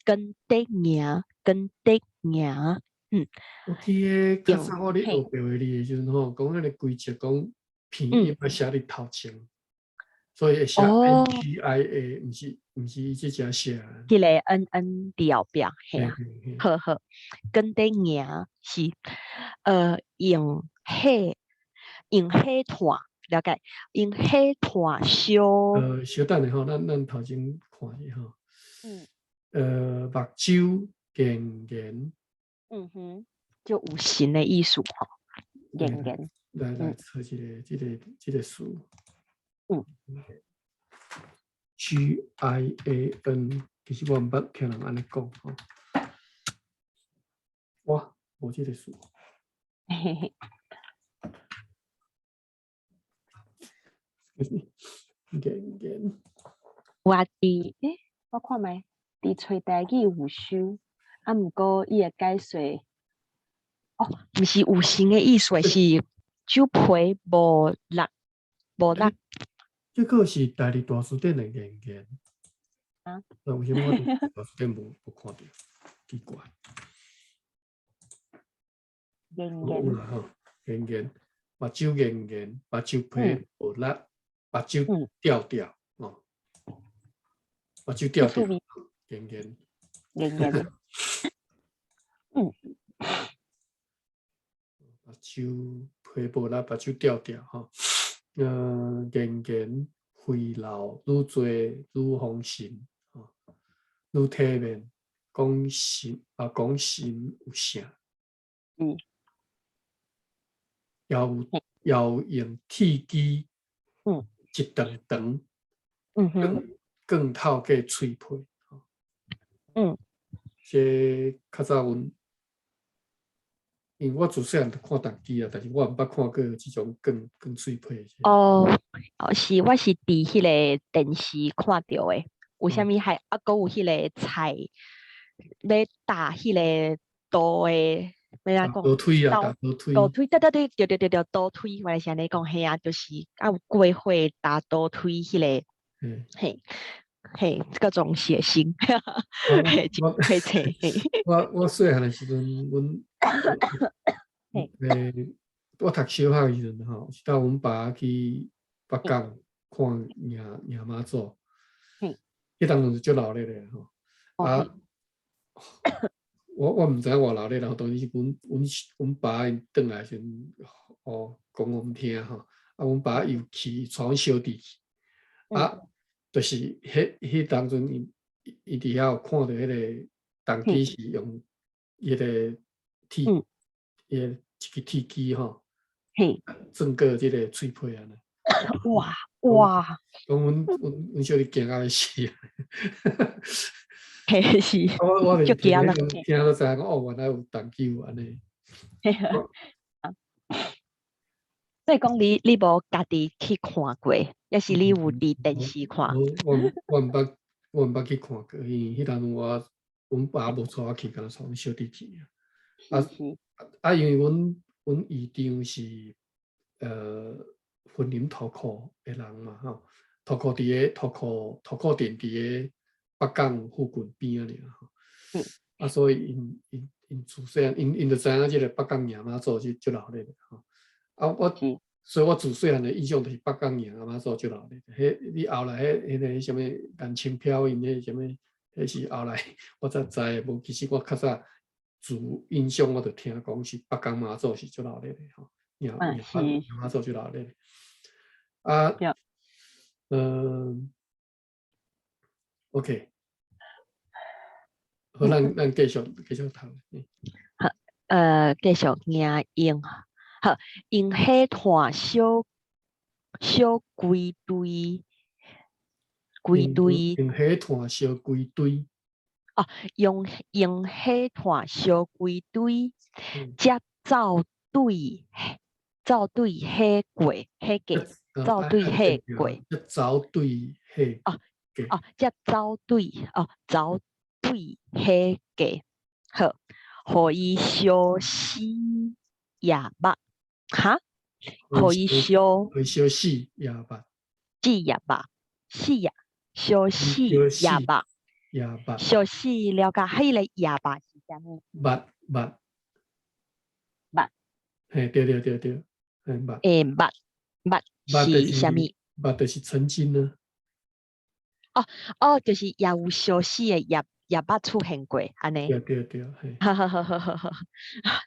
捲得行，捲得行。
我記得較早我咧學白話字的時陣吼，講彼個規則講拼音愛寫佇頭前，所以會寫 N G I A，毋是伊這只寫。
彼個 N N 佇後壁，嘿啊，好好，捲得行是，用火用火炭，了解，用火炭燒。
小等下吼，咱頭前看下吼。目睭眼眼。
就有神的意思吼，眼眼。
來來，找一个這個詞。G I A N，其實我毋捌聽人按呢講吼。哇，無這個詞。
嘿嘿。
眼眼。
我佇，我看覓，佇揣台語有收，啊，毋過伊的解說，哦，毋是有神的意思，是酒皮無力，無力。
這個是台語大辭典的言言。
啊？
那為什麼我佇大辭典無看著？奇怪。
言言。
有啦吼，言言，目睭言言，目睭皮無力，目睭吊吊，哦，目睭吊吊，言言。
言言。
目睭皮無力，目睭吊吊，吼。言言肥老愈濟愈風神，吼，愈體面，講神啊，講神有聖。也有也有用鐵枝，一長長，捲透過喙皮，這較早阮，因為我自細漢就看童乩啊，但是我毋捌看過這種捲捲喙皮。
哦，哦是，我是佇彼个電視看著的，有啥物還啊，閣有彼个菜欲打彼个刀的，欲按怎講？
刀推啊，打刀推。
刀推，對對對，對對對對，刀推，原來是按呢講，嘿啊，就是啊有過火打刀推彼个，嘿，嘿，各種血腥，嘿，會冊。
我細漢的時陣，阮，我讀小學的時陣吼，是帶阮爸去北港看迎迎媽祖，彼當陣是足鬧熱的吼，啊，我毋知影偌鬧熱，然後當時是阮爸𪜶轉來時陣，哦，講予阮聽吼，啊，阮爸又去帶阮小弟去，啊，就是彼當陣伊伊佇遐有看著彼个童乩是用彼个鐵，彼個一支鐵枝吼，鑽過這个喙皮按呢。
哇，哇！
講阮小弟驚甲欲死。
嘿是，
我
足驚啦。
聽著知影講哦，原來有重糾按呢。
所以講你無家己去看過，抑是你有佇電視看？
我毋捌去看過，因為彼當陣阮爸無帶我去，干焦帶阮小弟去啊。啊，因為阮姨丈是雲林塗箍的人嘛吼，塗箍佇个塗箍塗箍鎮佇个北港附近邊仔爾吼。啊，所以𪜶自細漢，𪜶就知影這个北港迎媽祖是足熱鬧的吼。啊，所以我自細漢的印象就是北港迎媽祖足熱鬧。彼你後來彼個啥物顏清標𪜶彼啥物，彼是後來我才知的，無其實我較早自印象我就聽講是北港媽祖是足熱鬧的吼，迎媽祖足熱鬧的。啊，OK，好，咱繼續讀。
好，繼續迎用，好，用火炭燒燒規堆，規堆。
用火炭燒規堆。
哦，用火炭燒規堆，才走對火過火過，走對火過。
走對火。
哦哦，才走對哦，走對火過，好，予伊燒死夜肉，哈？予伊燒。
予伊燒死夜肉。
死夜肉，死夜，燒死夜肉。
夜肉。
燒死了解，彼个夜肉是啥物？
肉肉。
肉。
嘿，對對對對，嘿肉。
欸，肉肉是啥物？
肉就是曾經呢。
哦哦，就是也有燒死的也捌出現過，按呢？
對對對，嘿。
好好好好好好，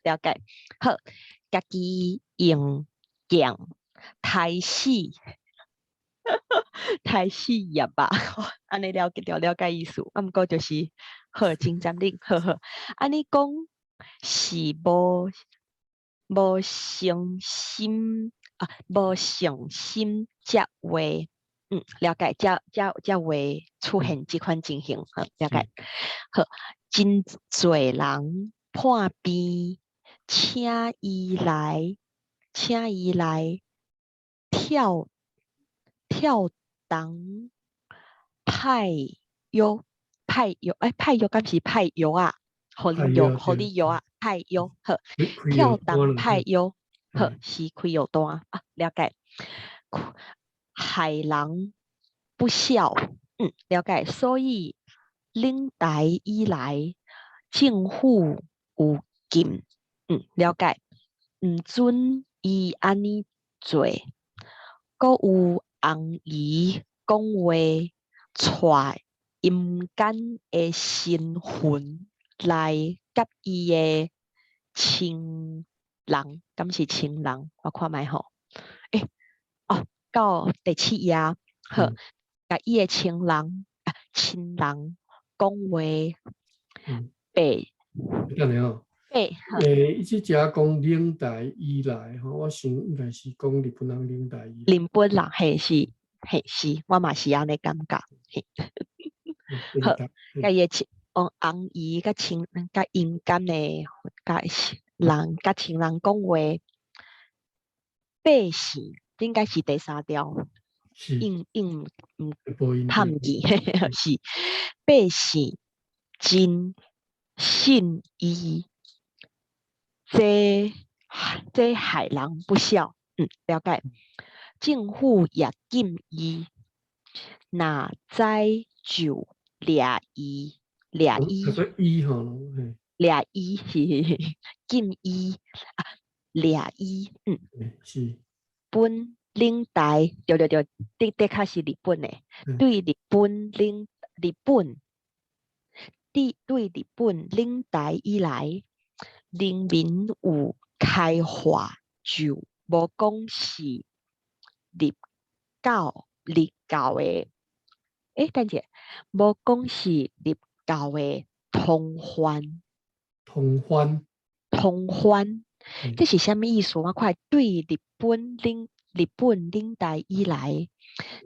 了解。好，家己用劍刣死，刣死夜肉，按呢了解著了解意思。啊，毋過就是好真佔領，好好。按呢講是無誠心啊，無誠心這話。了解，才會出現這款情形，好，了解。好，真濟人破病，請伊來跳動派藥派藥，欸，派藥敢是派藥啊？予你藥，予你藥啊？派藥，好，跳動派藥，好，是開藥單啊，了解。害人不小，了解。所以領台以來，政府有禁，了解，毋准伊按呢做，閣有紅姨講話，帶陰間的神魂來佮伊的親人，敢是親人？我看覓吼，欸，哦，到第七頁，好，共伊的親人啊，親人講話，白，
等下吼，
白，
欸，伊這遮講領台以來吼，我想應該是講日本人領台以來。
日本人，嘿是，嘿是，我嘛是按呢感覺，嘿。好，共伊的親，紅姨佮親，佮陰間的，佮人，佮親人講話，百姓應該是第三調，應應毋拍毋記，是百姓真信伊，這害人不小，了解。政府也禁伊，若知就掠伊，掠伊。
伊吼，
掠伊是禁伊啊，掠伊，
是。
本領台，對對對，的確是日本的，對日本領日本，對日本領台以來，人民有開化就無講是立教的，欸，等者，無講是立教的通販，
通販，
通販，這是啥物意思？我看對日本領日本領台以來，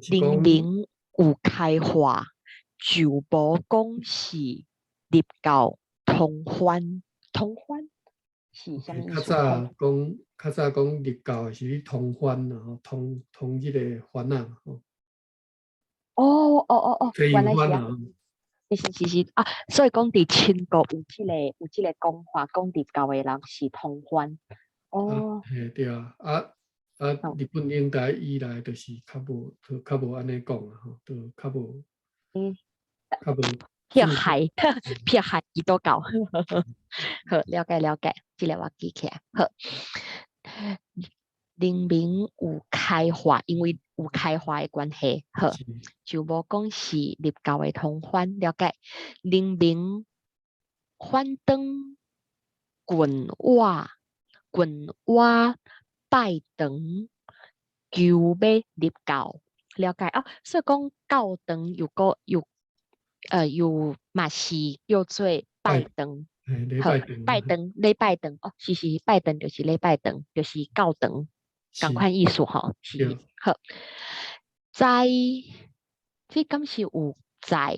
人民有開化，就無講是入教通番，通番是啥物意
較
思？
早講，較早講入教是咧通番啦吼，通通這个番仔吼。
哦，原來是
啊。
是是是是啊，所以講佇清國有這个講法，講入教的人是通番。哦。
嘿對啊，啊，日本領台以來，就是較無，較無按呢講啊吼，就較無，較無。
撇害撇害基督教，好，了解了解，這个我記起來。好，人民有開化，因為有開化的關係，好，就無講是入教的通番。了解，人民反轉棍瓦棍瓦拜堂，求欲入教，了解哦。所以講教堂又閣又又嘛是叫做拜堂，
好，
拜堂禮拜堂哦，是是拜堂就是禮拜堂，就是教堂，仝款意思吼，是好。在這敢是有在，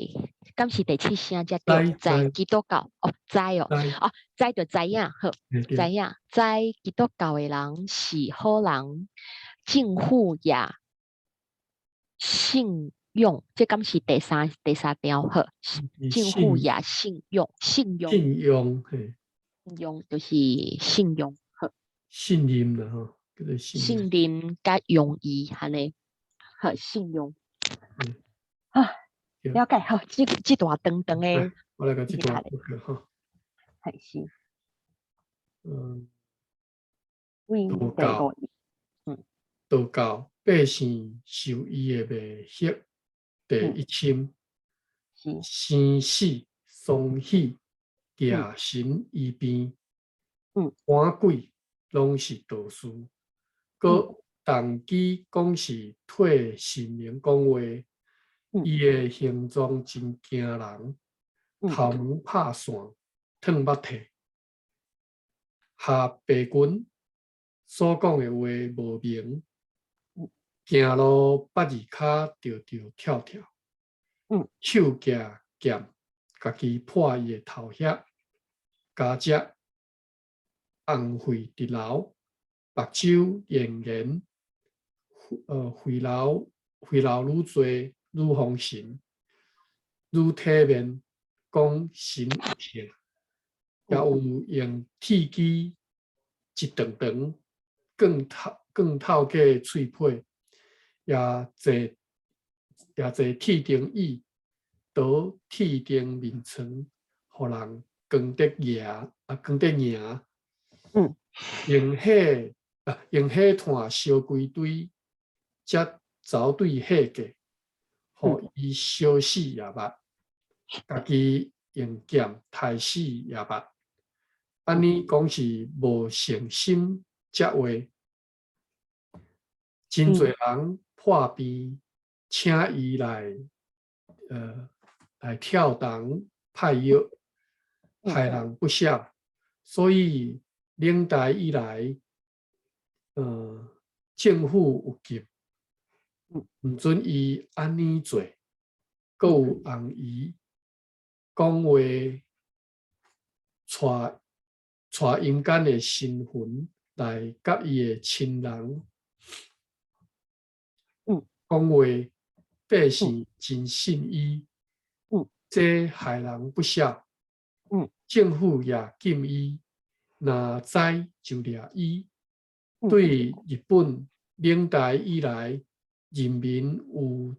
敢是第七聲才對，在基督教哦，知哦，哦，知就知影好，知影知基督教的人是好人，政府也信用，這敢是第三條好，政府也信用，信用，
信用，嘿，
信用就是信用，好，
信任啦吼，叫做
信任佮容易按呢，好，信用，啊，了解好，這段長長的，
我來共這段吼，
係是，
道教，道教百姓受伊的迷惑。第一深，生死喪喜，蜈神醫病，趕鬼攏是道士。閣動機講是替神明講話，伊的形狀真驚人，頭毛拍散，褪目體，合白裙，所講的話無明。行路八字跤著著跳跳，手舉劍，家己破伊的頭額，加食紅血直流，目睭圓圓，血流血流愈濟愈風神，愈體面，講神有疼，也有用鐵枝一長長，棍透棍透過喙皮。也坐也坐鐵釘椅，倒鐵釘眠床，予人扛得贏啊，扛得贏。用火啊，用火炭燒規堆，才走對火架，予伊燒死也捌，家己用劍刣死也捌。按呢講是無誠心這話，真濟人破病，請伊來跳銅派藥，害人不少。所以領台以來，政府有禁，毋准伊按呢做，閣有紅姨講話，帶帶陰間的神魂來佮伊的親人講話，百姓真信伊，這害人不少。政府也禁伊，若知就掠伊。對日本領台以來，人民有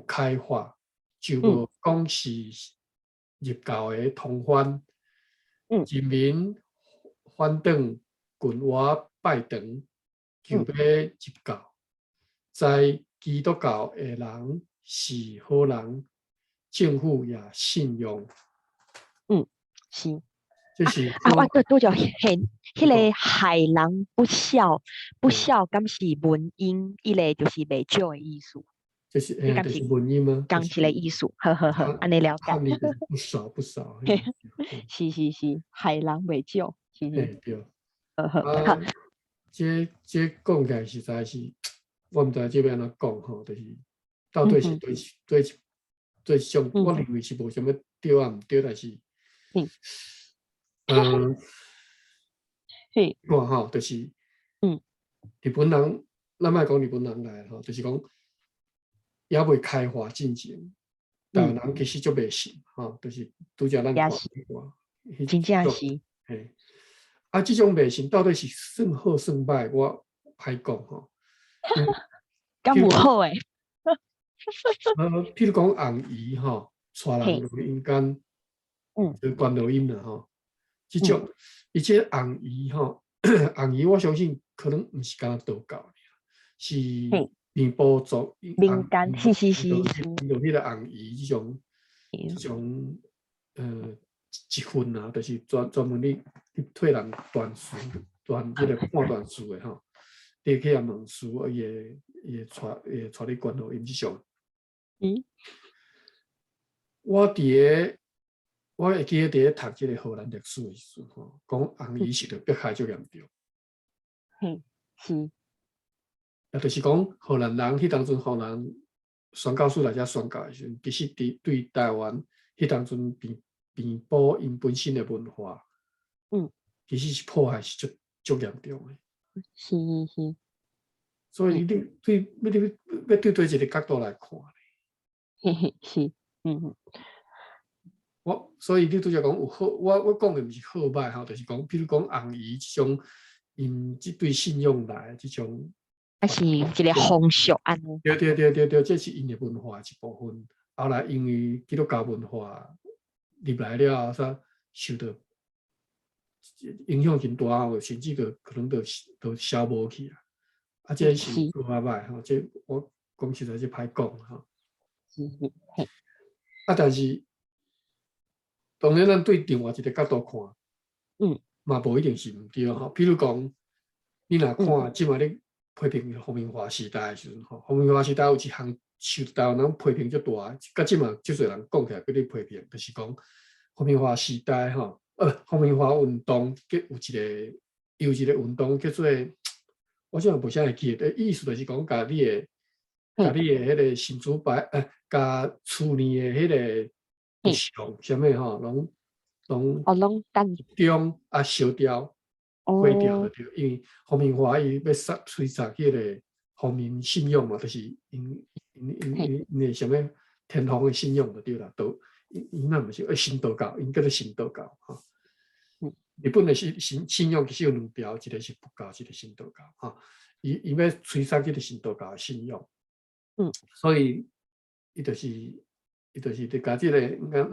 開化，就無講是入教的通番。人民反轉棍瓦拜堂，求欲入教。知基督教的人是好人，政府也信用。
是。
這是
啊，我拄著彼彼个害人不少，不少，敢是文音，彼个就是袂少的意思。
這是欸，就是文音嗎？
仝一个意思，好好好，按呢了解。
不少不少。
是是是，害人袂少，是是。
對。
好好好。
這講起來實在是，我毋知這欲按怎講吼，就是到底是對對對種，我認為是無啥物對啊毋對，但是，看吼，就是，日本人，咱莫講日本人來吼，就是講，猶未開化進前，台灣人其實足迷信吼，就是拄才咱看
真正是，
嘿，啊，這種迷信到底是算好算歹，我歹講吼。
敢有好的？
譬如講紅衣吼，帶人入陰間，就觀落陰啦吼。這種，伊這紅衣吼，紅衣我相信可能毋是干焦道教，是平埔族
民間，是是是，
有彼個紅衣這種一份啊，就是專門去替人斷事，斷這個判斷事的吼。你去遐問事，伊會帶你觀落陰這種。我會記得佇咧讀這個荷蘭歷史的時陣吼，講紅衣受著迫害足嚴重。
嘿，是。
也就是講，荷蘭人彼當陣荷蘭宣教師來遮宣教的時陣，其實佇對台灣彼當陣平埔𪜶本身的文化，其實是破壞是足足嚴重的。
是是。
所以你對欲你欲對佗一个角度來看。
嘿嘿，是，嗯嗯。
我所以你拄才講有好，我講的毋是好歹吼，就是講，比如講紅衣這種，𪜶這對信仰來這種，
啊是一個風俗按呢。
對對對對對，這是𪜶的文化一部分。後來因為基督教文化入來了後，才受到影響真大吼，甚至個可能都消無去啊。啊，這是好啊歹吼，這我講實在是歹講吼。
是是嘿。
啊，但是當然，咱對另外一個角度看，嘛無一定是毋對吼。比如講，你若看這擺咧批評皇民化時代的時陣吼，皇民化時代有一項受台灣人批評足大，佮這馬足濟人講起來閣咧批評，就是講皇民化時代吼，皇民化運動叫有一個有一個運動叫做，我這馬無啥會記得，意思就是講，共你的彼個神主牌，共厝內的彼個像啥物吼，攏
哦，攏等
中啊燒掉、毀掉就對，因為皇民化伊欲殺摧殺彼個皇民信仰嘛，就是𪜶的啥物天皇的信仰就對啦，都𪜶那毋是神道教，𪜶叫做神道教吼。日本的信仰其實有兩條，一個是佛教，一個神道教吼。伊欲摧殺彼個神道教的信仰，所以伊就是佇共這個，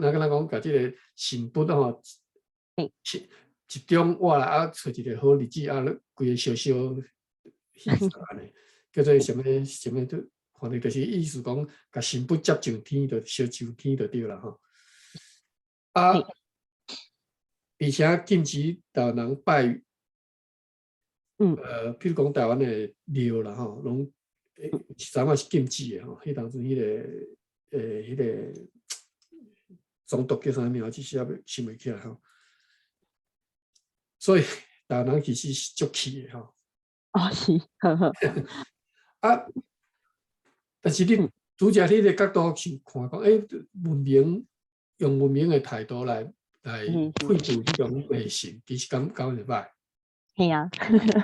咱敢若講共這個神佛吼，一中倚來啊，揣一個好日子啊，規個燒燒戲按呢，叫做啥物啥物都，反正就是意思講，共神佛接上天，就燒上天就對啦吼。啊，而且禁止台灣人拜，譬如講台灣的廟啦吼，攏一陣仔是禁止的吼。彼當陣彼個總督叫啥名，這時猶想袂起來吼。所以台灣人其實是足氣的吼。
哦，是，呵呵。
啊，但是你拄才彼個角度去看講，文明用文明的態度來廢除這種迷信，其實敢會歹？
嘿啊。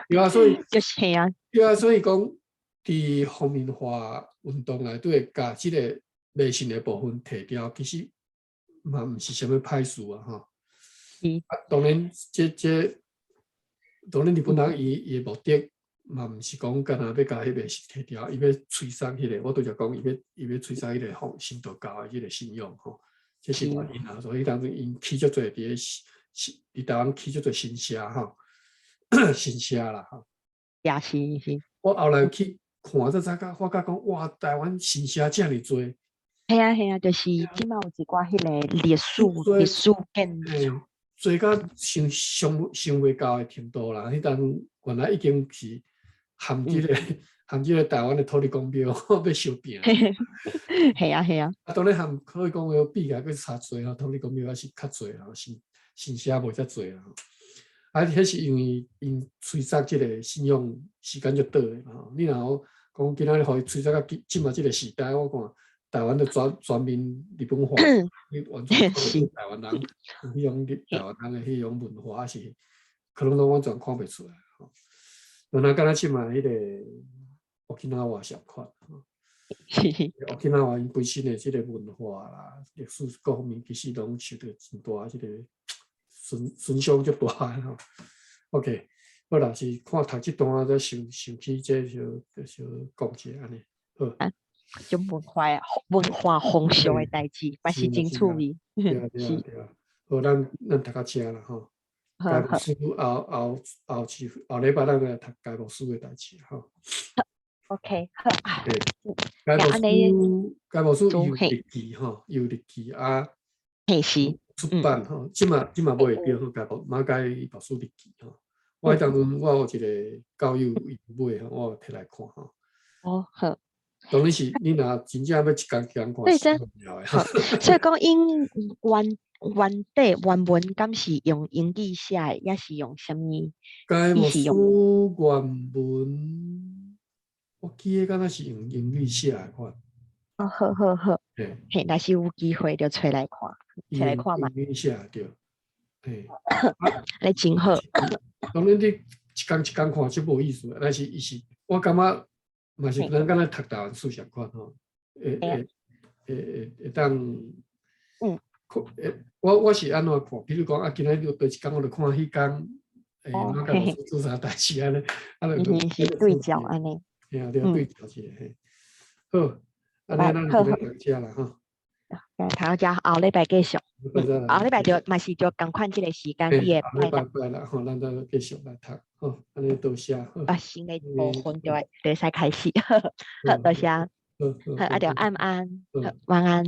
對啊，所以
就是嘿啊。
對啊，所以講，佇皇民化運動內底，共這個迷信的部分提掉，其實嘛毋是啥物歹事啊，吼。啊，當然，這當然日本人伊的目的嘛毋是講干焦欲共彼迷信提掉，伊欲摧殺彼個，我拄才講，伊欲摧殺彼個吼神道教的彼個信仰吼，這是原因啊。所以當陣𪜶起足濟佇咧佇台灣起足濟神社吼，神社啦吼。
也是是。
我後來去看，才知影發覺講，哇，台灣神社遮爾濟。
嘿啊嘿啊，就是這馬有一寡彼個歷史建築。
濟甲想想袂到的程度啦。彼當原來已經是含這個台灣的土地公廟欲相拚。
嘿啊嘿啊。
啊，當然含土地公廟比起來閣差濟吼，土地公廟還是較濟吼，神社無遮濟啊。啊，彼是因為𪜶吹殺這个信仰時間足短的嘛吼。你若講今仔日予伊吹殺到今這馬這个時代，我看台灣就全全面日本化，你完全看袂出台灣人有彼種台灣人的彼種文化，是可能攏完全看袂出來吼。就若敢若這馬彼个 Okinawa 相款吼。Okinawa 𪜶本身的這个文化啦、歷史各方面，其實攏受著真大這个損損傷足大吼。OK，好啦，是看讀這段才想想起這小小講一下按呢，好。
啊，種文化文化風俗的代誌，嘛是真趣味。
對啊對啊對啊，好，咱咱讀到遮啦吼。該牧師後後後次後禮拜咱來讀該牧師的代誌吼。
OK，好啊。
該牧師該牧師有日記吼，有日記啊。
嘿是。
出版吼，這馬這馬買會著吼，該牧馬偕牧師日記吼。我彼當陣我有一个教友伊買吼，我有提來看吼。
哦，好。
當然是你若真正欲一工一工看是無聊的。
所以講，𪜶原原底原文敢是用英語寫的，抑是用啥物？
該牧師原文，我記得敢若是用英語寫的款。
哦，好好好。嘿，若是有機會就揣來看，揣來看嘛。
英語寫對。嘿。
咧真好。
當然你一工一工看就無意思，但是伊是，我感覺嘛是咱敢若讀台灣史相款吼，會會會會會當，看，我我是按怎看？比如講啊，今仔日佗一工我就看彼工，欸，馬偕牧師做啥代誌按呢？啊，
就是對照按呢。
嘿啊，對對照一下嘿。好，按呢咱就讀到遮啦吼。
讀到遮，後禮拜繼續。後禮拜就嘛是就仝款這个時間，伊會
後禮拜拜啦吼，咱再繼續來讀，好，按呢多謝。
啊，新的部分就會就會使開始，好，多謝。好，啊，就晚安，好，晚安。